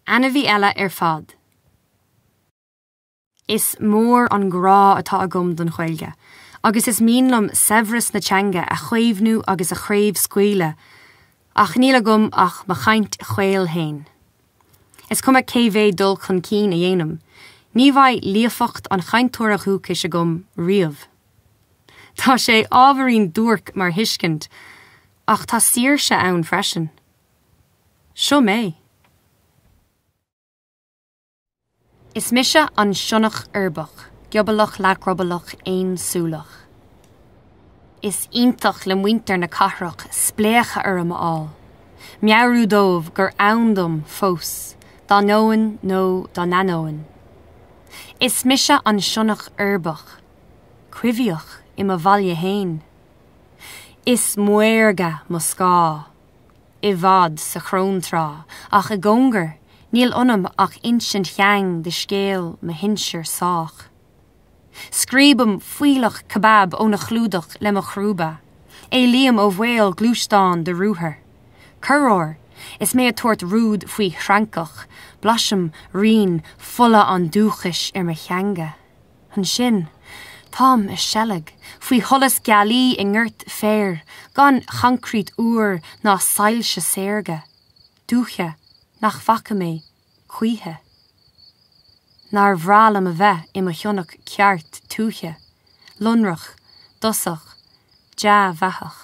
Ainmhí eile ar fad. Is mór an grá atá agam don Ghaeilge agus is mian liom saibhreas na teanga a chaomhnú agus a chraobhscaoileadh ach níl agam ach mo chaint chaol fhéin. Is cuma cé mhéad dul chun cinn a dhéanaim, ní bheidh líofacht an chainteora dhúchais agam riamh. Tá sé ábhairín duairc mar thuiscint ach tá saoirse ann freisin. Seo mé. Is mise an sionnach uirbeach, giobalach leathdhroballach aonsúileach. Is iontach le muintir na cathrach spléachadh orm a fháil, meabhrú dóibh gur ann dom fós, dá ndeoin nó dá n-ainneoin. Is mise an sionnach uirbeach, coimhthíoch i mo bhaile fhéin. Is maorga mo scáth. i bhfad sa chróntrá, ach i gcóngar, níl ionam ach insint sheang de scéal mo shinsear sách. Scríobaim fuílleach kebab óna chlúdach le mo chrúba. Éalaím ó bhaol gluaisteáin de ruathar. Corruair, is mé ag tabhairt rúid faoi threancach, blaisim rian fola an dúchais ar mo theanga. Ansin, táim i seilg, faoi sholas gealaí i ngort féir, gan choincreít úr ná soilse saorga, dúiche nach bhfaca mé choíche. Nár bhreá liom a bheith i mo shionnach ceart tuaithe, lonrach, dosach, dea-bheathach.